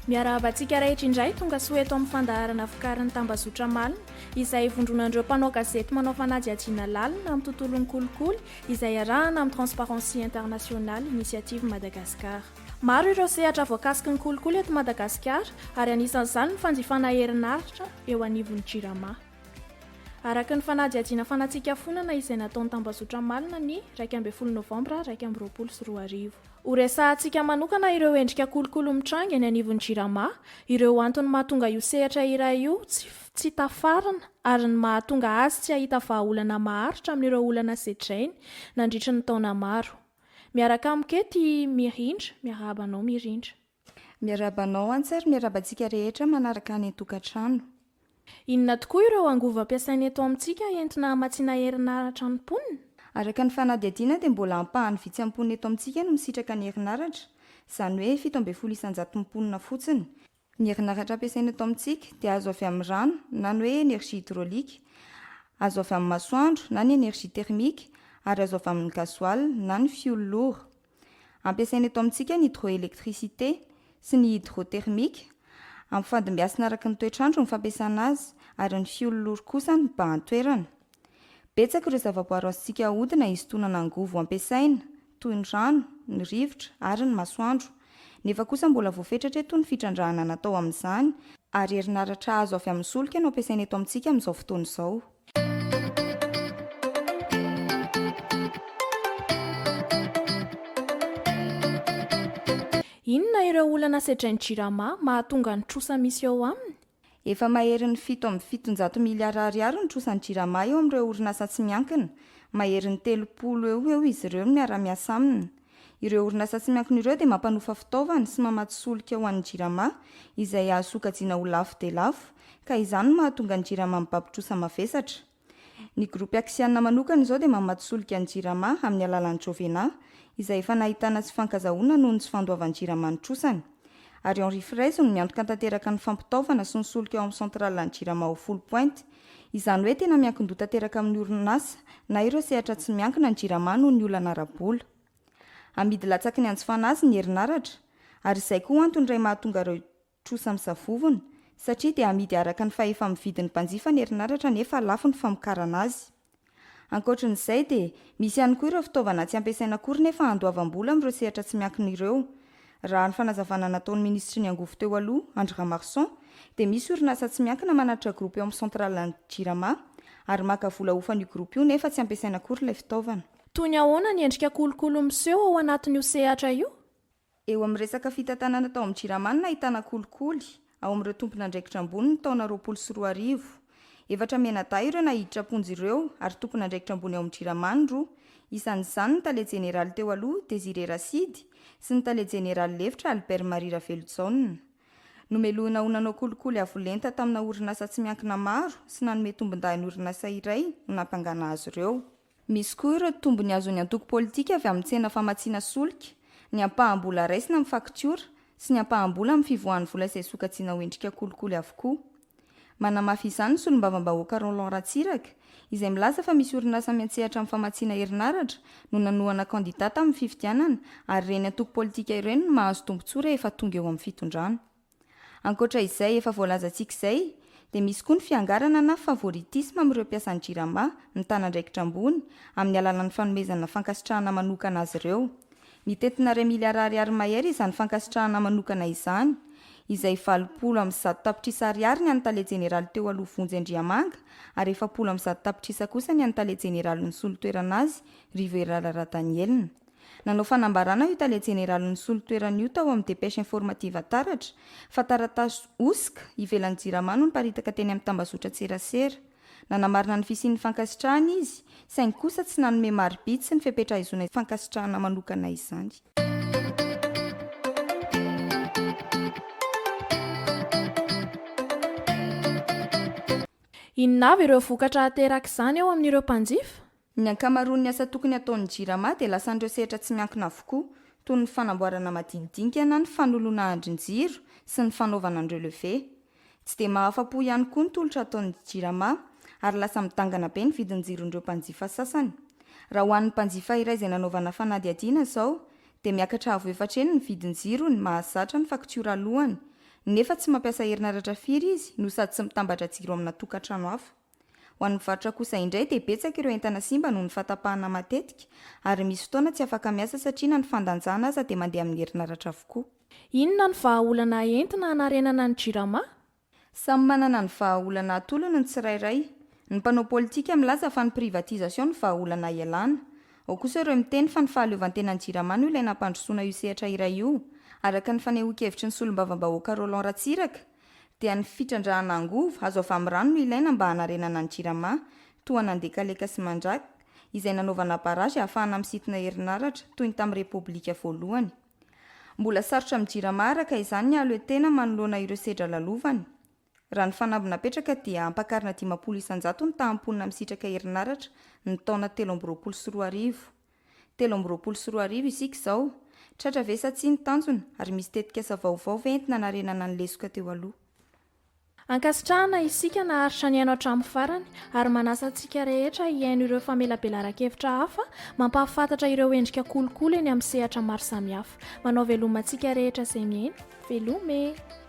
Miarahaba antsika rehetra indray tonga soa eto amin'ny fandaharana vokarin'ny tambazotra Malina izay ivondronan'ireo mpanao gazety manao fanadihadiana lalina amin'ny tontolon'ny kolikoly izay iarahana amin'ny Transparency International Initiative Madagascar. Maro ireo sehatra voakasiky ny kolikoly eto Madagasikara ary anisan'izany ny fanjifana herinaratra eo anivon'ny Jirama. Araka ny fanadihadiana fanatsikafonana izay nataon'ny tambazotra Malina ny 11 novambra 2021. Horesahantsika manokana ireo endrika kolikoly mitranga eny anivon'ny Jirama, ireo antony mahatonga io sehatra iray io tsy tsy tafarina ary ny mahatonga azy tsy hahita vahaolana maharitra amin'ireo olana sedrainy nandritry ny taona maro. Miaraka amiko eto i Mirindra, miarahaba anao Mirindra. Miarahaba anao Antsa ary miarahaba antsika rehetra manaraka any an-tokantrano. Inona tokoa ireo angovo ampiasaina eto amintsika entina hamatsiana herinaratra ny mponina? Araka ny fanadihadiana dia mbola ampahany vitsy amin'ny mponina eto amintsika no misitraka ny herinaratra, izany hoe 17 isan-jaton'ny mponina fotsiny. Ny herinaratra ampiasaina eto amintsika dia azo avy amin'ny rano na ny hoe énergie hydraulique, azo avy amin'ny masoandro na ny énergie thermique ary azo avy amin'ny gasoil na ny fioul lourd. Ampiasaina eto amintsika ny hydroélectricité sy ny hydrothermique, ampifandimbiasina araka ny toetr'andro ny fampiasana azy ary ny fioul lourd kosa ny mibahan-toerana. Betsaka ireo zavaboary azontsika ahodina hisintonana angovo ampiasaina, toy ny rano, ny rivotra ary ny masoandro. Nefa kosa mbola voafetra hatreto ny fitrandrahana natao amin'izany ary herinaratra azo avy amin'ny solika no ampiasaina eto amintsika amin'izao fotoana izao. Inona ireo olana sedrain'ny Jirama mahatonga ny trosa misy eo aminy? Efa maherin'ny 707 miliara ariary ny trosan'ny Jirama eo amin'ireo orinasa tsy miankina. Maherin'ny 30 eo ho eo izy ireo no miara-miasa aminy. Ireo orinasa tsy miankina ireo dia mampanofa fitaovana sy mamatsy solika ho an'ny Jirama, izay azo sokajiana ho lafo dia lafo, ka izany no mahatonga ny Jirama mibaby trosa mavesatra. Ny Groupe Axian manokana izao dia mamatsy solika ny Jirama amin'ny alalan'ny Jovena, izay efa nahitana tsy fankazahoana noho ny tsy fandoavan'ny Jirama ny trosany. Ary Henri Fraise no miantoka tanteraka ny fampitaovana sy ny solika ao amin'ny centrale ny Jirama ao Foulpointe. Izany hoe tena miankin-doha tanteraka amin'ny orinasa na ireo sehatra tsy miankina ny Jirama noho ny olana ara-bola. Amidy latsaky ny anjifana azy ny herinaratra, ary izay koa antony iray mahatonga ireo trosa misavovona, satria dia amidy araka ny fahefa-mividin'ny mpanjifa ny herinaratra nefa lafo ny famokarana azy. Ankoatrin'izay dia misy ihany koa ireo fitaovana tsy ampiasaina akory nefa andoavam-bola amin'ireo sehatra tsy miankina ireo. Raha ny fanazavana nataon'ny minisitry ny angovo teo aloha, Andry Ramarson, dia misy orinasa tsy miankina manatitra groupe eo amin'ny centrale an'ny Jirama ary maka vola hofan'io groupe io nefa tsy ampiasaina akory ilay fitaovana. Toy ny ahoana ny endrika kolikoly miseho ao anatin'io sehatra io? Eo amin'ny resaka fitantanana tao amin'ny Jirama no nahitana kolikoly ao amin'ireo tompon'andraikitra ambony ny taona 2020. Efatra mianadahy ireo naiditra am-ponja ireo ary tompon'andraikitra ambony ao amin'ny Jirama ny roa. Isan'izany ny tale jeneraly teo aloha, Désiré Rasidy, sy ny tale jeneraly lefitra, Albert Marie Ravelojaona. Nomelohina ho nanao kolikoly avo lenta tamina orinasa tsy miankina maro sy nanome tombondahiny orinasa iray no nampangana azy ireo. Misy koa ireo tombony azon'ny antoko politika avy amin'ny tsena famatsiana solika, ny ampaham-bola raisina amin'ny faktiora sy ny ampaham-bola amin'ny fivoahan'ny vola izay sokajiana ho endrika kolikoly avokoa. Manamafy izany ny solombavambahoaka Roland Ratsiraka, izay milaza fa misy orinasa miantsehatra amin'ny famatsiana herinaratra no nanohana kandida tamin'ny fifidianana ary ireny antoko politika ireny no mahazo tombontsoa rehefa tonga eo amin'ny fitondrana. Ankoatra izay efa voalazantsika izay dia misy koa ny fiangarana na favoritisme amin'ireo mpiasan'ny Jirama mitana andraikitra ambony amin'ny alalan'ny fanomezana fankasitrahana manokana azy ireo. Mitentina iray miliara ariary mahery izany fankasitrahana manokana izany, izay 180 tapitrisa ariary ny an'ny tale jeneraly teo aloha Vonjy Andriamanga ary 140 tapitrisa kosa ny an'ny tale jeneraly nisolo toerana azy Rivo Herala Radanielina. Nanao fanambarana io tale jeneraly nisolo toerana io tao amin'ny Dépêche Informative Taratra fa taratasy hosoka ivelan'ny Jirama no niparitaka teny amin'ny tambazotran-tserasera. Nanamarina ny fisian'ny fankasitrahana izy, saingy kosa tsy nanome mari-bidy sy ny fepetra ahizoana fankasitrahana manokana izany. Inona avy ireo vokatra aterak'izany eo amin'ireo mpanjifa? Ny ankamaroan'ny asa tokony hataon'ny Jirama dia lasan'ireo sehatra tsy miankina avokoa, toy ny fanamboarana madinidinika na ny fanoloana andrin-jiro sy ny fanaovana ny relevé. Tsy dia mahafa-po ihany koa ny tolotra ataon'ny Jirama ary lasa midangana be ny vidin-jiron'ireo mpanjifa sasany. Raha ho an'ny mpanjifa iray izay nanaovana fanadihadiana izao dia miakatra avo efatra heny ny vidin-jirony mahazatra ny faktiora alohany. Nefa tsy mampiasa herinaratra firy izy no sady tsy mitambatra jiro amina tokantrano hafa. Ho an'ny mpivarotra kosa indray dia betsaka ireo entana simba noho ny fahatapahana matetika ary misy fotoana tsy afaka miasa satria na ny fandanjana aza dia mandeha amin'ny herinaratra avokoa. Inona no vahaolana entina hanarenana ny Jirama? Samy manana ny vahaolana atolony ny tsirairay. Ny mpanao politika milaza fa ny privatisation no vahaolana ialana. Ao kosa ireo miteny fa ny fahaleovantenan'ny Jirama no ilaina hampandrosoana io sehatra iray io. Araka ny fanehoan-kevitry ny solombavambahoaka Roland Ratsiraka dia ny fitrandrahana angovo azo avy amin'ny rano no ilaina mba hanarenana ny Jirama, toa an'Andekaleka sy Mandraka, izay nanaovana barrage ahafahana misintona herinaratra, toy ny tamin'ny Repoblika voalohany. Mbola sarotra amin'ny Jirama araka izany ny hahaleo tena manoloana ireo sedra lalovany. Raha ny fanamby napetraka dia hampakarina 50% ny taham-ponina misitraka herinaratra ny taona 2023. 2023 isika izao. Tratra ve sa tsia ny tanjona ary misy tetikasa vaovao ve entina hanarenana ny lesoka teo aloha? Ankasitrahana isika naharitra nihaino hatramin'ny farany ary manasa antsika rehetra hihaino ireo famelabelaran-kevitra hafa mampahafantatra ireo endrika kolikoly eny amin'ny sehatra maro samihafa. Manao veloma antsika rehetra izay mihaino. Veloma e!